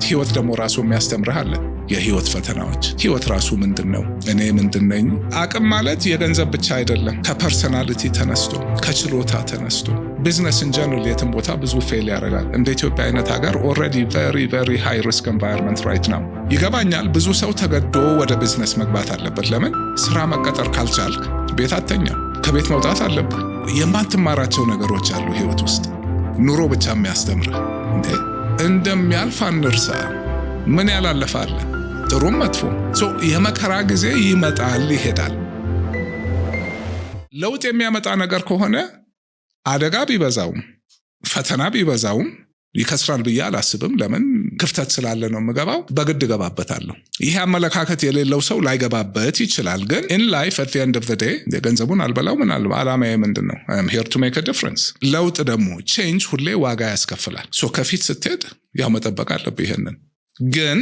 ህይወት ደግሞ ራሱ የሚያስተምርህ አለ። የህይወት ፈተናዎች፣ ህይወት ራሱ ምንድን ነው? እኔ ምንድን ነኝ? አቅም ማለት የገንዘብ ብቻ አይደለም። ከ personality ተነስቶ፣ ከችሎታ ተነስቶ፣ business in general የትም ቦታ ብዙ fail ያደርጋል። እንደ ኢትዮጵያ አይነት ሀገር already very, very high risk environment right now። ይገባኛል። ብዙ ሰው ተገዶ ወደ ቢዝነስ መግባት አለበት። ለምን? ስራ መቀጠር ካልቻልክ ቤት አተኛም፣ ከቤት መውጣት አለብህ። የማትማራቸው ነገሮች አሉ ህይወት ውስጥ፣ ኑሮ ብቻ የሚያስተምርህ። እንዴ፣ እንደሚያልፍ አንርሳ። ምን ያላለፈ አለ? ጥሩም መጥፎ። የመከራ ጊዜ ይመጣል ይሄዳል። ለውጥ የሚያመጣ ነገር ከሆነ አደጋ ቢበዛውም፣ ፈተና ቢበዛውም ይከስራል ብዬ አላስብም። ለምን? ክፍተት ስላለ ነው የምገባው፣ በግድ እገባበታለሁ። ይሄ አመለካከት የሌለው ሰው ላይገባበት ይችላል። ግን in life, at the end of the day የገንዘቡን አልበላው ምን አለ፣ አላማዬ ምንድን ነው? I'm here to make a difference። ለውጥ ደግሞ change ሁሌ ዋጋ ያስከፍላል። So ከፊት ስትሄድ ያው መጠበቅ አለብህ። ይሄንን ግን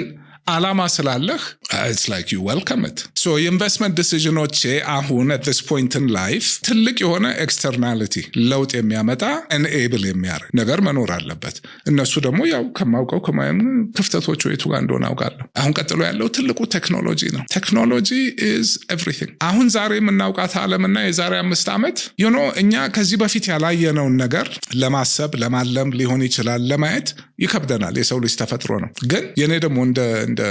አላማ ስላለህ it's like you welcome it። So የ investment decision ኦቼ አሁን at this point in life ትልቅ የሆነ externality፣ ለውጥ የሚያመጣ፣ enable የሚያደርግ ነገር መኖር አለበት። እነሱ ደግሞ ያው ከማውቀው ከማየም ክፍተቶቹ የቱ ጋር እንደሆነ አውቃለሁ። አሁን ቀጥሎ ያለው ትልቁ ቴክኖሎጂ ነው። Technology is everything። አሁን ዛሬ የምናውቃት ዓለምና የዛሬ 5 ዓመት እኛ ከዚህ በፊት ያላየነውን ነገር ለማሰብ፣ ለማለም ሊሆን ይችላል፣ ለማየት ይከብደናል። የሰው ልጅ ተፈጥሮ ነው። ግን የኔ ደግሞ እንደ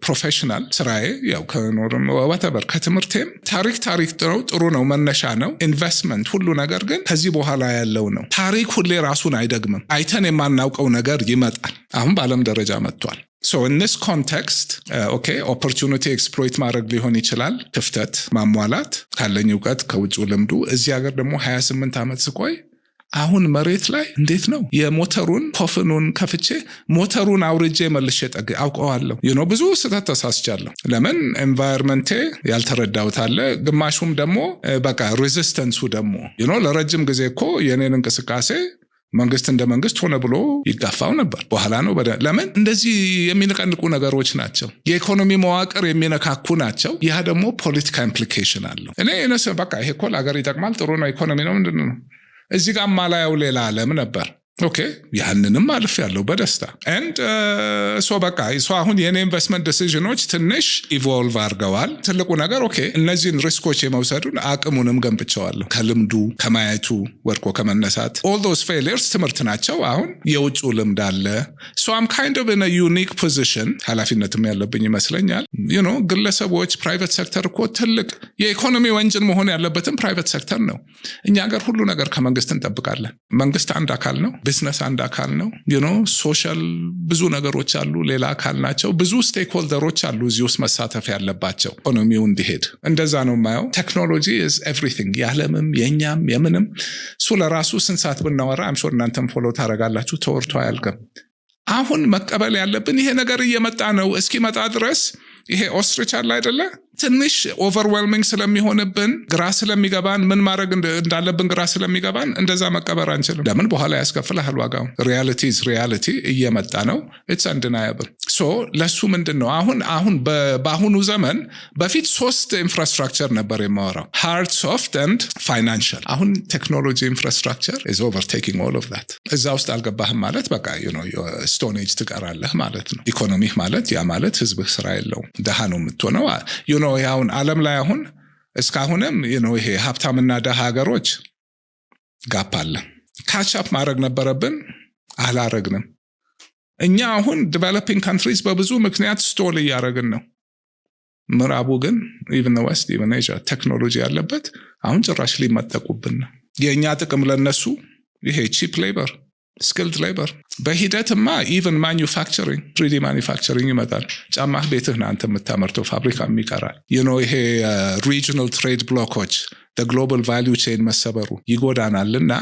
professional ስራዬ ያው ከኖርም whatever ከትምህርቴም ታሪክ ታሪክ ነው፣ ጥሩ ነው፣ መነሻ ነው። ኢንቨስትመንት ሁሉ ነገር ግን ከዚህ በኋላ ያለው ነው። ታሪክ ሁሌ ራሱን አይደግምም። አይተን የማናውቀው ነገር ይመጣል። አሁን በዓለም ደረጃ መጥቷል። So in this context, okay, opportunity exploit ማድረግ ሊሆን ይችላል፣ ክፍተት ማሟላት ካለኝ እውቀት፣ ከውጭ ልምዱ። እዚህ ሀገር ደግሞ 28 ዓመት ስቆይ አሁን መሬት ላይ እንዴት ነው የሞተሩን coffin ኑን ከፍቼ ሞተሩን አውርጄ መልሼ ጠግ አውቀዋለሁ። ብዙ ስህተት ተሳስቻለሁ። ለምን? Environment ኤ ያልተረዳሁት አለ። ግማሹም ደግሞ በቃ resistance ኡ ደግሞ ለረጅም ጊዜ እኮ የኔን እንቅስቃሴ መንግስት እንደ መንግስት ሆነ ብሎ ይጋፋው ነበር። በኋላ ነው ለምን እንደዚህ የሚነቀንቁ ነገሮች ናቸው። የኢኮኖሚ መዋቅር የሚነካኩ ናቸው። ያ ደግሞ ፖለቲካ implication አለው። እኔ በቃ ይሄ እኮ ለሀገር ይጠቅማል፣ ጥሩ ነው፣ ኢኮኖሚ ነው፣ ምንድን ነው፣ እዚህ ጋር ማላየው ሌላ ዓለም ነበር። Okay፣ ያንንም አልፍ ያለው በደስታ። And so በቃ so አሁን የኔ investment decision ኦች ትንሽ evolve አድርገዋል። ትልቁ ነገር okay እነዚህን risk ኦች የመውሰዱን አቅሙንም ገንብቸዋለሁ። ከልምዱ፣ ከማየቱ፣ ወድቆ ከመነሳት፣ all those failures ትምህርት ናቸው። አሁን የውጭ ልምድ አለ። So I'm kind of in unique position፣ ኃላፊነትም ያለብኝ ይመስለኛል። ግለሰቦች፣ private sector እኮ ትልቅ የኢኮኖሚ engine መሆን ያለበትም private sector ነው። እኛ ሀገር ሁሉ ነገር ከመንግስት እንጠብቃለን። መንግስት አንድ አካል ነው። ቢዝነስ አንድ አካል ነው። Social ብዙ ነገሮች አሉ፣ ሌላ አካል ናቸው። ብዙ stakeholder ኦች አሉ እዚህ ውስጥ መሳተፍ ያለባቸው ኢኮኖሚው እንዲሄድ። እንደዛ ነው የማየው። Technology is everything፣ የዓለምም የእኛም የምንም። እሱ ለራሱ ስንት ሰዓት ብናወራ፣ I'm sure እናንተም follow ታደርጋላችሁ፣ ተወርቶ አያልቅም። አሁን መቀበል ያለብን ይሄ ነገር እየመጣ ነው። እስኪመጣ ድረስ ይሄ ostrich አለ አይደለ? ትንሽ overwhelming ስለሚሆንብን፣ ግራ ስለሚገባን፣ ምን ማድረግ እንዳለብን ግራ ስለሚገባን እንደዛ መቀበር አንችልም። ለምን? በኋላ ያስከፍልሃል ዋጋው። Reality is reality፣ እየመጣ ነው። It's undeniable። So ለሱ ምንድን ነው አሁን በአሁኑ ዘመን፣ በፊት ሶስት infrastructure ነበር የማወራው፣ hard፣ soft and financial። አሁን technology infrastructure is overtaking all of that። እዛ ውስጥ አልገባህም ማለት በቃ stone age ትቀራለህ ማለት ነው። ኢኮኖሚህ ማለት ያ ማለት ህዝብህ ስራ የለውም፣ ድሃ ነው የምትሆነው። አሁን ዓለም ላይ አሁን እስካሁንም ይሄ ሀብታምና ደሃ ሀገሮች gap አለ። Catch up ማድረግ ነበረብን፣ አላረግንም። እኛ አሁን developing countries በብዙ ምክንያት stall እያደረግን ነው። ምዕራቡ ግን፣ even West, even Asia፣ ቴክኖሎጂ ያለበት አሁን ጭራሽ ሊመጠቁብን ነው። የእኛ ጥቅም ለነሱ ይሄ cheap labor፣ skilled labor፣ በሂደትማ even manufacturing፣ 3D manufacturing ይመጣል። ጫማህ ቤትህ ነህ አንተ የምታመርተው፣ ፋብሪካም ይቀራል። ይሄ regional trade bloc ኦች፣ global value chain መሰበሩ ይጎዳናል። እና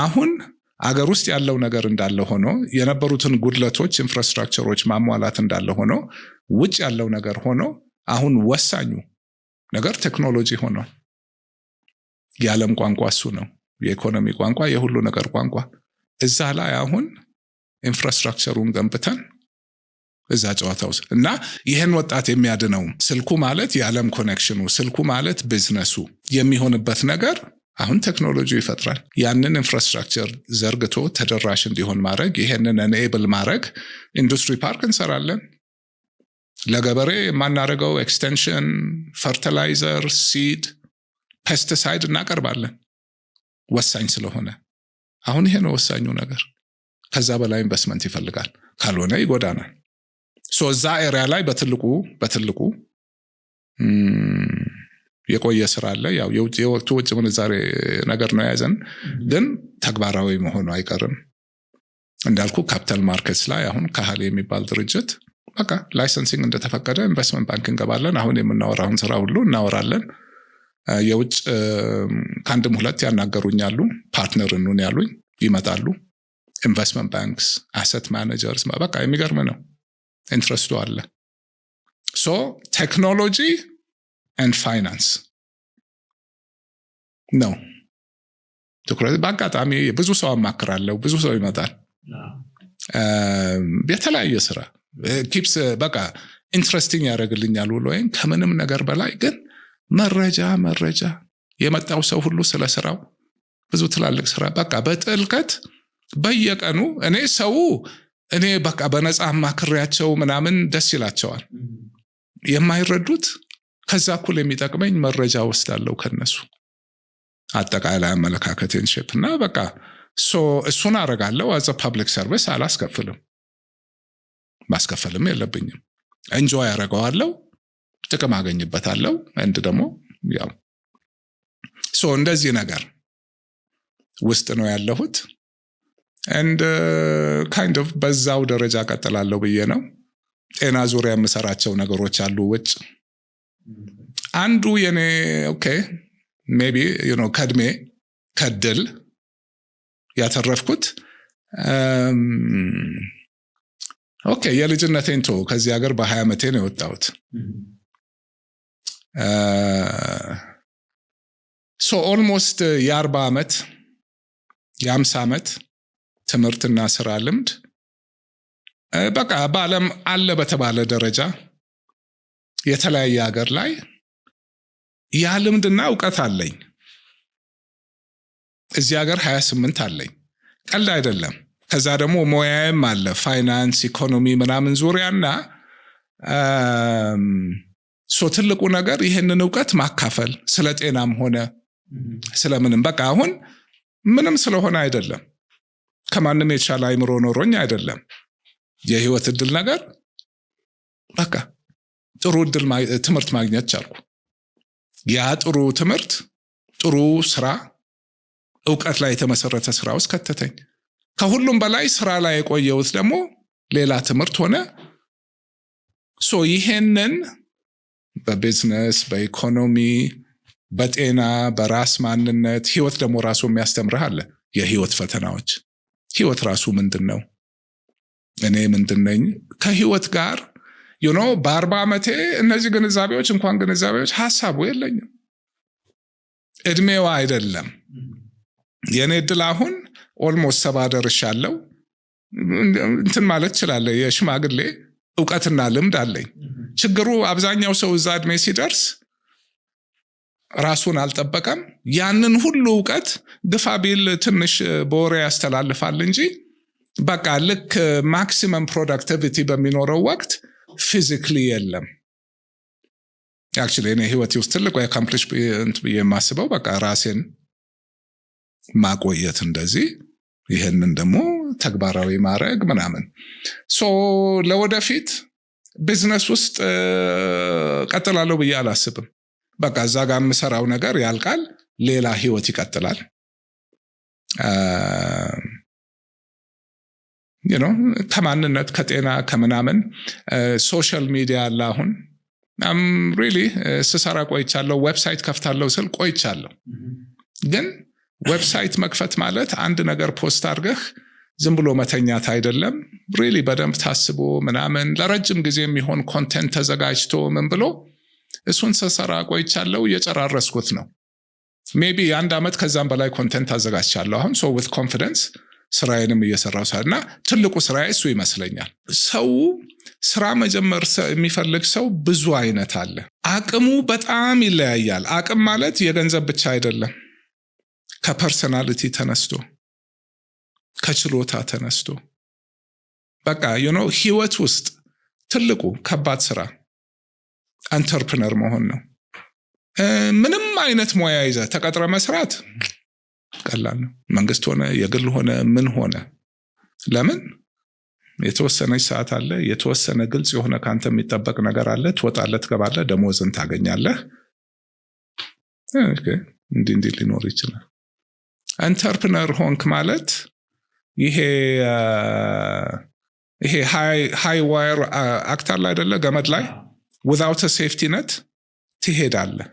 አሁን አገር ውስጥ ያለው ነገር እንዳለ ሆኖ፣ የነበሩትን ጉድለቶች infrastructure ኦች ማሟላት እንዳለ ሆኖ፣ ውጭ ያለው ነገር ሆኖ፣ አሁን ወሳኙ ነገር ቴክኖሎጂ ሆኗል። የዓለም ቋንቋ እሱ ነው። የኢኮኖሚ ቋንቋ፣ የሁሉ ነገር ቋንቋ። እዛ ላይ አሁን infrastructure ኡን ገንብተን እዛ ጨዋታ ውስጥ እና ይህን ወጣት የሚያድነው ስልኩ ማለት የዓለም connection ኑ፣ ስልኩ ማለት ቢዝነሱ የሚሆንበት ነገር አሁን ቴክኖሎጂ ይፈጥራል። ያንን infrastructure ዘርግቶ ተደራሽ እንዲሆን ማድረግ፣ ይሄንን enable ማድረግ፣ industry park እንሰራለን። ለገበሬ የማናደርገው extension፣ fertilizer፣ seed፣ pesticide እናቀርባለን ወሳኝ ስለሆነ። አሁን ይሄ ነው ወሳኙ ነገር። ከዛ በላይ ኢንቨስትመንት ይፈልጋል፣ ካልሆነ ይጎዳናል። So እዛ area ላይ በትልቁ በትልቁ የቆየ ስራ አለ። ያው የወቅቱ ውጭ ምንዛሬ ነገር ነው የያዘን፣ ግን ተግባራዊ መሆኑ አይቀርም። እንዳልኩ capital markets ላይ አሁን ካህል የሚባል ድርጅት በቃ licensing እንደተፈቀደ investment bank እንገባለን። አሁን የምናወራውን ስራ ሁሉ እናወራለን። የውጭ ከአንድም ሁለት ያናገሩኛሉ። Partner እንሁን ያሉኝ ይመጣሉ። Investment banks፣ asset managers፣ በቃ የሚገርም ነው። Interest ኡ አለ። So technology and finance ነው ትኩረት። በአጋጣሚ ብዙ ሰው አማክራለሁ። ብዙ ሰው ይመጣል። የተለያየ ስራ keeps በቃ interesting ያደርግልኛል ውሎዬን። ከምንም ነገር በላይ ግን መረጃ፣ መረጃ፣ የመጣው ሰው ሁሉ ስለ ስራው፣ ብዙ ትላልቅ ስራ በቃ በጥልቀት በየቀኑ እኔ ሰው እኔ በቃ በነፃ አማክሬያቸው ምናምን ደስ ይላቸዋል። የማይረዱት ከዛ እኩል የሚጠቅመኝ መረጃ ወስዳለሁ ከነሱ፣ አጠቃላይ አመለካከቴን shape እና በቃ እሱን አረጋለሁ። As a public service አላስከፍልም፣ ማስከፈልም የለብኝም። Enjoy ያደረገዋለሁ፣ ጥቅም አገኝበታለሁ። And ደግሞ ያው so እንደዚህ ነገር ውስጥ ነው ያለሁት። And kind of በዛው ደረጃ ቀጥላለሁ ብዬ ነው። ጤና ዙሪያ የምሰራቸው ነገሮች አሉ ውጭ። አንዱ የኔ okay maybe ከእድሜ ከእድል ያተረፍኩት፣ okay የልጅነቴን ቶ ከዚህ ሀገር በ20 ዓመቴ ነው የወጣሁት። So almost የ40 ዓመት፣ የ50 ዓመት ትምህርትና ስራ ልምድ በቃ በዓለም አለ በተባለ ደረጃ የተለያየ ሀገር ላይ ያ ልምድና እውቀት አለኝ። እዚህ ሀገር 28 አለኝ። ቀልድ አይደለም። ከዛ ደግሞ ሙያዬም አለ ፋይናንስ፣ ኢኮኖሚ ምናምን ዙሪያና so ትልቁ ነገር ይህንን እውቀት ማካፈል ስለ ጤናም ሆነ ስለምንም፣ በቃ አሁን ምንም ስለሆነ አይደለም፣ ከማንም የተሻለ አይምሮ ኖሮኝ አይደለም። የህይወት እድል ነገር በቃ ጥሩ እድል ትምህርት ማግኘት ቻልኩ። ያ ጥሩ ትምህርት ጥሩ ስራ፣ እውቀት ላይ የተመሰረተ ስራ ውስጥ ከተተኝ። ከሁሉም በላይ ስራ ላይ የቆየሁት ደግሞ ሌላ ትምህርት ሆነ። So ይሄንን በቢዝነስ፣ በኢኮኖሚ፣ በጤና፣ በራስ ማንነት፣ ህይወት ደግሞ ራሱ የሚያስተምርህ አለ። የህይወት ፈተናዎች፣ ህይወት ራሱ ምንድን ነው? እኔ ምንድን ነኝ? ከህይወት ጋር በ40 ዓመቴ እነዚህ ግንዛቤዎች፣ እንኳን ግንዛቤዎች ሀሳቡ የለኝም። እድሜዋ አይደለም የእኔ እድል። አሁን almost 70 ደርሻለሁ። እንትን ማለት እችላለሁ። የሽማግሌ እውቀትና ልምድ አለኝ። ችግሩ አብዛኛው ሰው እዛ እድሜ ሲደርስ ራሱን አልጠበቀም። ያንን ሁሉ እውቀት ግፋ ቢል ትንሽ በወሬ ያስተላልፋል እንጂ በቃ ልክ maximum productivity በሚኖረው ወቅት physically የለም። Actually እኔ ህይወቴ ውስጥ ትልቁ accomplishment ብዬ የማስበው በቃ ራሴን ማቆየት፣ እንደዚህ ይህንን ደግሞ ተግባራዊ ማድረግ ምናምን። So ለወደፊት ቢዝነስ ውስጥ ቀጥላለሁ ብዬ አላስብም። በቃ እዛ ጋር የምሰራው ነገር ያልቃል፣ ሌላ ህይወት ይቀጥላል። ከማንነት፣ ከጤና፣ ከምናምን social media አለ። አሁን really ስሰራ ቆይቻለሁ። Website ከፍታለሁ ስል ቆይቻለሁ። ግን website መክፈት ማለት አንድ ነገር post አድርገህ ዝም ብሎ መተኛት አይደለም። Really በደንብ ታስቦ ምናምን ለረጅም ጊዜ የሚሆን content ተዘጋጅቶ ምን ብሎ እሱን ስሰራ ቆይቻለሁ። እየጨራረስኩት ነው። Maybe የአንድ ዓመት ከዛም በላይ content አዘጋጅቻለሁ። አሁን so with confidence ስራዬንም እየሰራው እና ትልቁ ስራዬ እሱ ይመስለኛል። ሰው ስራ መጀመር የሚፈልግ ሰው ብዙ አይነት አለ። አቅሙ በጣም ይለያያል። አቅም ማለት የገንዘብ ብቻ አይደለም። ከ personality ተነስቶ፣ ከችሎታ ተነስቶ፣ በቃ ህይወት ውስጥ ትልቁ ከባድ ስራ entrepreneur መሆን ነው። ምንም አይነት ሙያ ይዘህ ተቀጥረህ መስራት ቀላል ነው። መንግስት ሆነ፣ የግል ሆነ፣ ምን ሆነ። ለምን? የተወሰነች ሰዓት አለ፣ የተወሰነ ግልጽ የሆነ ከአንተ የሚጠበቅ ነገር አለ። ትወጣለህ፣ ትገባለህ፣ ደሞዝን ታገኛለህ። Okay፣ እንዲህ እንዲህ ሊኖር ይችላል። Entrepreneur ሆንክ ማለት ይሄ high wire act አለ አይደለ? ገመድ ላይ without safety net ትሄዳለህ።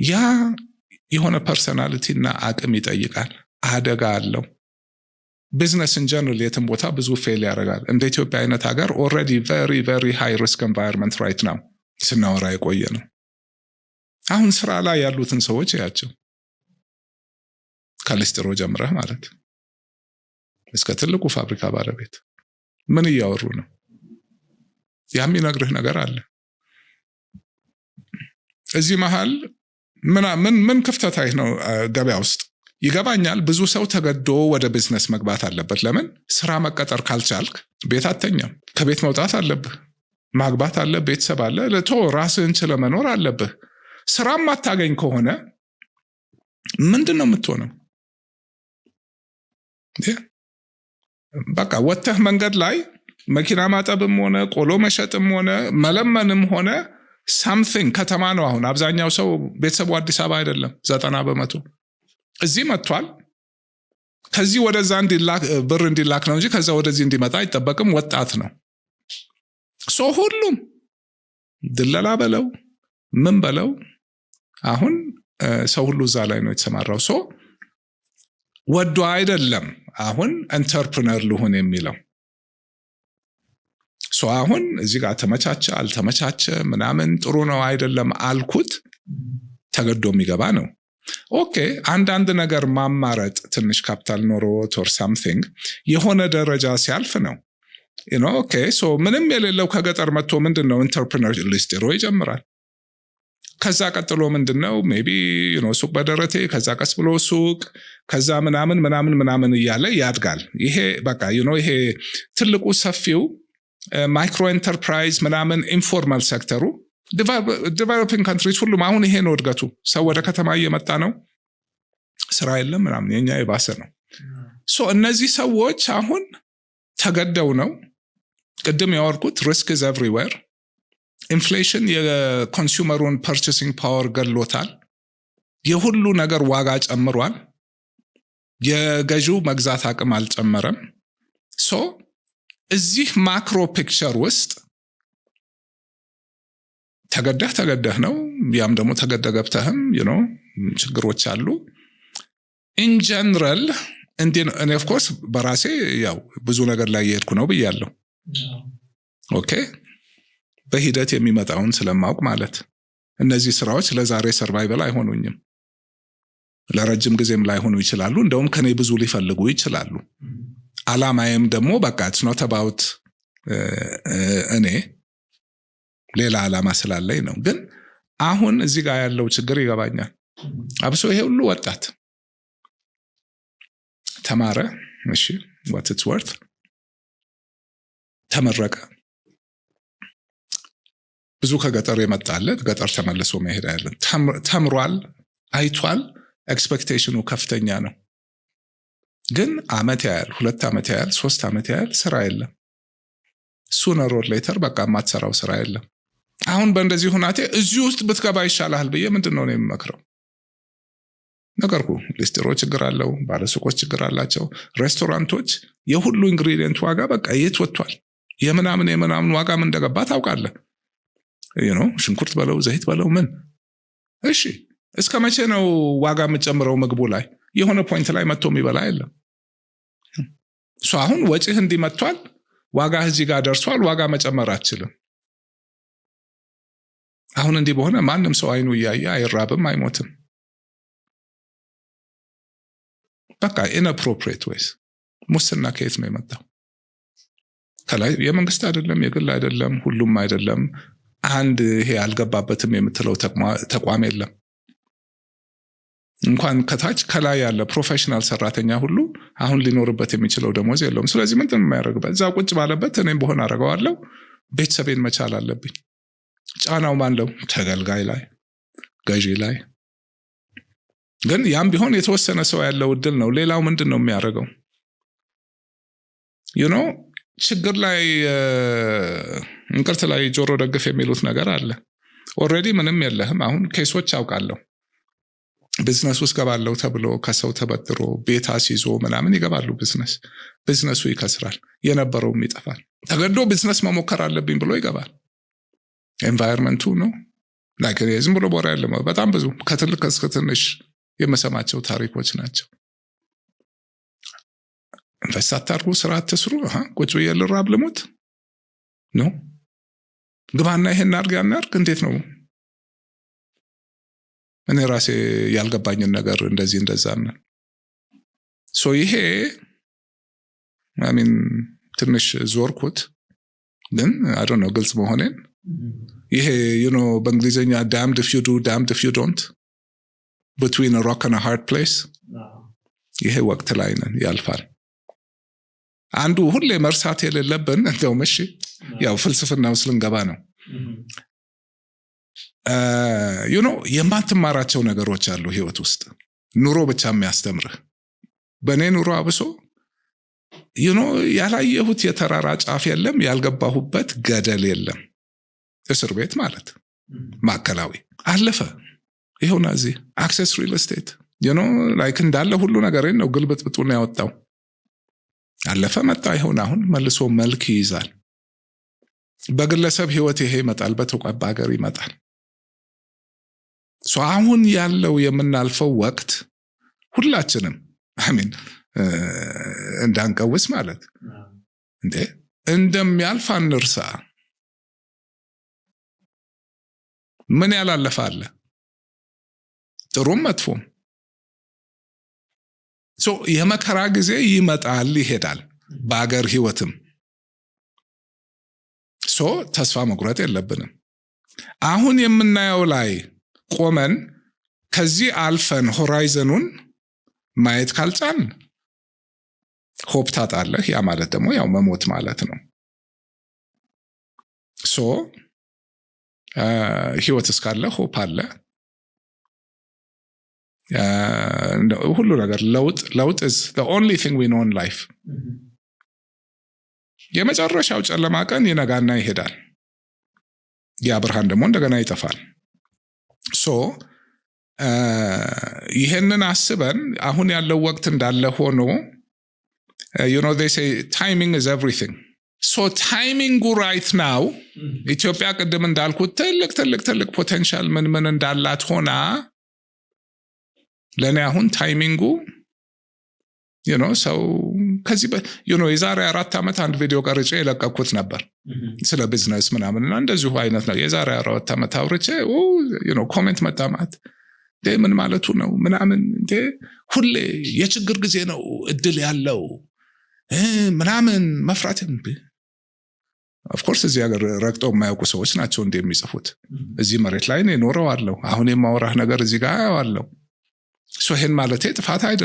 ያ የሆነ personality እና አቅም ይጠይቃል። አደጋ አለው። Business in general የትም ቦታ ብዙ fail ያደርጋል። እንደ ኢትዮጵያ አይነት ሀገር already very very high risk environment right now ስናወራ የቆየ ነው። አሁን ስራ ላይ ያሉትን ሰዎች ያቸው፣ ከሊስትሮ ጀምረህ ማለት እስከ ትልቁ ፋብሪካ ባለቤት ምን እያወሩ ነው? ያ የሚነግርህ ነገር አለ። እዚህ መሀል ምን ምን ክፍተት አይ ነው ገበያ ውስጥ? ይገባኛል። ብዙ ሰው ተገዶ ወደ ቢዝነስ መግባት አለበት። ለምን? ስራ መቀጠር ካልቻልክ ቤት አትተኛም። ከቤት መውጣት አለብህ። ማግባት አለ፣ ቤተሰብ አለ፣ ለቶ ራስህን ችለህ መኖር አለብህ። ስራ ማታገኝ ከሆነ ምንድን ነው የምትሆነው? በቃ ወጥተህ መንገድ ላይ መኪና ማጠብም ሆነ፣ ቆሎ መሸጥም ሆነ፣ መለመንም ሆነ something። ከተማ ነው። አሁን አብዛኛው ሰው ቤተሰቡ አዲስ አበባ አይደለም፣ 90% እዚህ መጥቷል። ከዚህ ወደዛ እንዲላክ፣ ብር እንዲላክ ነው እንጂ ከዛ ወደዚህ እንዲመጣ አይጠበቅም። ወጣት ነው። So ሁሉም ድለላ በለው ምን በለው አሁን ሰው ሁሉ እዛ ላይ ነው የተሰማራው። So ወዶ አይደለም አሁን entrepreneur ልሁን የሚለው። So አሁን እዚህ ጋር ተመቻቸ አልተመቻቸ ምናምን፣ ጥሩ ነው አይደለም አልኩት፣ ተገዶ የሚገባ ነው። Okay፣ አንዳንድ ነገር ማማረጥ ትንሽ ካፒታል ኖሮት or something የሆነ ደረጃ ሲያልፍ ነው። Okay፣ so ምንም የሌለው ከገጠር መጥቶ ምንድን ነው entrepreneur፣ ሊስትሮ ይጀምራል። ከዛ ቀጥሎ ምንድን ነው maybe ሱቅ በደረቴ፣ ከዛ ቀስ ብሎ ሱቅ፣ ከዛ ምናምን ምናምን ምናምን እያለ ያድጋል። ይሄ በቃ ይሄ ትልቁ ሰፊው micro enterprise ምናምን informal sector ኡ developing countries ሁሉም አሁን ይሄ ነው እድገቱ። ሰው ወደ ከተማ እየመጣ ነው፣ ስራ የለም ምናምን፣ የኛ የባሰ ነው። So እነዚህ ሰዎች አሁን ተገደው ነው። ቅድም ያወርኩት risk is everywhere። Inflation የ consumer ኡን purchasing power ገድሎታል። የሁሉ ነገር ዋጋ ጨምሯል። የገዢው መግዛት አቅም አልጨመረም። So እዚህ macro picture ውስጥ ተገደህ ተገደህ ነው። ያም ደግሞ ተገደህ ገብተህም ችግሮች አሉ። In general እኔ of course በራሴ ያው ብዙ ነገር ላይ እየሄድኩ ነው ብያለሁ። Okay፣ በሂደት የሚመጣውን ስለማውቅ ማለት እነዚህ ስራዎች ለዛሬ survival አይሆኑኝም፣ ለረጅም ጊዜም ላይሆኑ ይችላሉ። እንደውም ከኔ ብዙ ሊፈልጉ ይችላሉ። አላማዬም ደግሞ በቃ it's not about እኔ፣ ሌላ ዓላማ ስላለኝ ነው። ግን አሁን እዚህ ጋር ያለው ችግር ይገባኛል። አብሶ ይሄ ሁሉ ወጣት ተማረ፣ እሺ what it's worth ተመረቀ። ብዙ ከገጠር የመጣለ ገጠር ተመልሶ መሄድ ያለን ተምሯል፣ አይቷል። Expectation ኑ ከፍተኛ ነው። ግን አመት ያያል፣ 2 ዓመት ያያል፣ 3 ዓመት ያያል፣ ስራ የለም። Sooner or later በቃ የማትሰራው ስራ የለም። አሁን በእንደዚህ ሁናቴ እዚህ ውስጥ ብትገባ ይሻልሃል ብዬ ምንድን ነው የምመክረው? ነገርኩ። ሊስትሮ ችግር አለው፣ ባለሱቆች ችግር አላቸው፣ ሬስቶራንቶች የሁሉ ingredient ዋጋ በቃ የት ወጥቷል፣ የምናምን የምናምን ዋጋ ምን እንደገባ ታውቃለህ። ሽንኩርት በለው፣ ዘይት በለው ምን። እሺ፣ እስከ መቼ ነው ዋጋ የምጨምረው ምግቡ ላይ? የሆነ point ላይ መጥቶ የሚበላ የለም። አሁን ወጪህ እንዲህ መጥቷል፣ ዋጋ እዚህ ጋር ደርሷል። ዋጋ መጨመር አትችልም። አሁን እንዲህ በሆነ ማንም ሰው አይኑ እያየ አይራብም፣ አይሞትም። በቃ inappropriate ways። ሙስና ከየት ነው የመጣው? ከላይ የመንግስት አይደለም፣ የግል አይደለም፣ ሁሉም አይደለም። አንድ ይሄ አልገባበትም የምትለው ተቋም የለም። እንኳን ከታች ከላይ ያለ professional ሰራተኛ ሁሉ አሁን ሊኖርበት የሚችለው ደሞዝ የለውም። ስለዚህ ምንድን ነው የሚያደርግበት? እዛ ቁጭ ባለበት እኔም ብሆን አደርገዋለሁ። ቤተሰቤን መቻል አለብኝ። ጫናው ማን ነው? ተገልጋይ ላይ፣ ገዢ ላይ። ግን ያም ቢሆን የተወሰነ ሰው ያለው እድል ነው። ሌላው ምንድን ነው የሚያደርገው? ችግር ላይ እንቅርት ላይ ጆሮ ደግፍ የሚሉት ነገር አለ። Already ምንም የለህም። አሁን case ኦች አውቃለሁ። ቢዝነስ ውስጥ ገባለሁ ተብሎ ከሰው ተበድሮ ቤት አስይዞ ምናምን ይገባሉ። ቢዝነሱ ይከስራል፣ የነበረውም ይጠፋል። ተገዶ ቢዝነስ መሞከር አለብኝ ብሎ ይገባል። Environment ኡ ነው፣ like ዝም ብሎ ቦራ ያለ በጣም ብዙ ከትልቅ እስከ ትንሽ የምሰማቸው ታሪኮች ናቸው። Invest አታርጉ፣ ስራ አትስሩ፣ ቁጭ ብዬ ልራብ ልሙት ነው። ግባና ይሄን አድርግ ያን አድርግ፣ እንዴት ነው? እኔ ራሴ ያልገባኝን ነገር እንደዚህ እንደዛ ነው። So ይሄ I mean ትንሽ ዞርኩት፣ ግን I don't know ግልጽ መሆኔን። ይሄ በእንግሊዝኛ "damned if you do, damned if you don't", between a rock and a hard place። ይሄ ወቅት ላይ ነን፣ ያልፋል። አንዱ ሁሌ መርሳት የሌለብን እንደውም፣ እሺ ያው ፍልስፍና ውስጥ ልንገባ ነው፣ የማትማራቸው ነገሮች አሉ ህይወት ውስጥ፣ ኑሮ ብቻ የሚያስተምርህ። በእኔ ኑሮ አብሶ ያላየሁት የተራራ ጫፍ የለም፣ ያልገባሁበት ገደል የለም። እስር ቤት ማለት ማዕከላዊ አለፈ። ይኸውና እዚህ Access Real Estate like እንዳለ ሁሉ ነገሬን ነው ግልብጥብጡን ያወጣው። አለፈ መጣ። ይሆን አሁን መልሶ መልክ ይይዛል። በግለሰብ ህይወት ይሄ ይመጣል፣ በተቋም በሀገር ይመጣል። አሁን ያለው የምናልፈው ወቅት ሁላችንም I mean እንዳንቀውስ ማለት እንዴ እንደሚያልፍ አንርሳ። ምን ያላለፈ አለ? ጥሩም መጥፎም። የመከራ ጊዜ ይመጣል ይሄዳል፣ በአገር ህይወትም። So ተስፋ መቁረጥ የለብንም። አሁን የምናየው ላይ ቆመን ከዚህ አልፈን horizon ኑን ማየት ካልቻልን hope ታጣለህ። ያ ማለት ደግሞ ያው መሞት ማለት ነው። So ህይወት እስካለ hope አለ። ሁሉ ነገር ለውጥ፣ ለውጥ is the only thing we know in life። የመጨረሻው ጨለማ ቀን ይነጋና ይሄዳል። ያ ብርሃን ደግሞ እንደገና ይጠፋል። So ይሄንን አስበን አሁን ያለው ወቅት እንዳለ ሆኖ they say timing is everything። So timing ኡ right now ኢትዮጵያ ቅድም እንዳልኩት ትልቅ ትልቅ ትልቅ potential ምን ምን እንዳላት ሆና ለእኔ አሁን timing ኡ ሰው ከዚህ የዛሬ 4 ዓመት አንድ ቪዲዮ ቀርጬ የለቀኩት ነበር ስለ ቢዝነስ ምናምን እና እንደዚሁ አይነት ነው። የዛሬ 4 ዓመት አውርቼ comment መጣማት እንዴ ምን ማለቱ ነው ምናምን፣ እንዴ ሁሌ የችግር ጊዜ ነው እድል ያለው ምናምን መፍራት። Of course እዚህ ሀገር ረግጠው የማያውቁ ሰዎች ናቸው እንደ የሚጽፉት። እዚህ መሬት ላይ እኔ ኖረዋለሁ። አሁን የማወራህ ነገር እዚህ ጋር አየዋለሁ። So ይሄን ማለቴ ጥፋት አይደለም።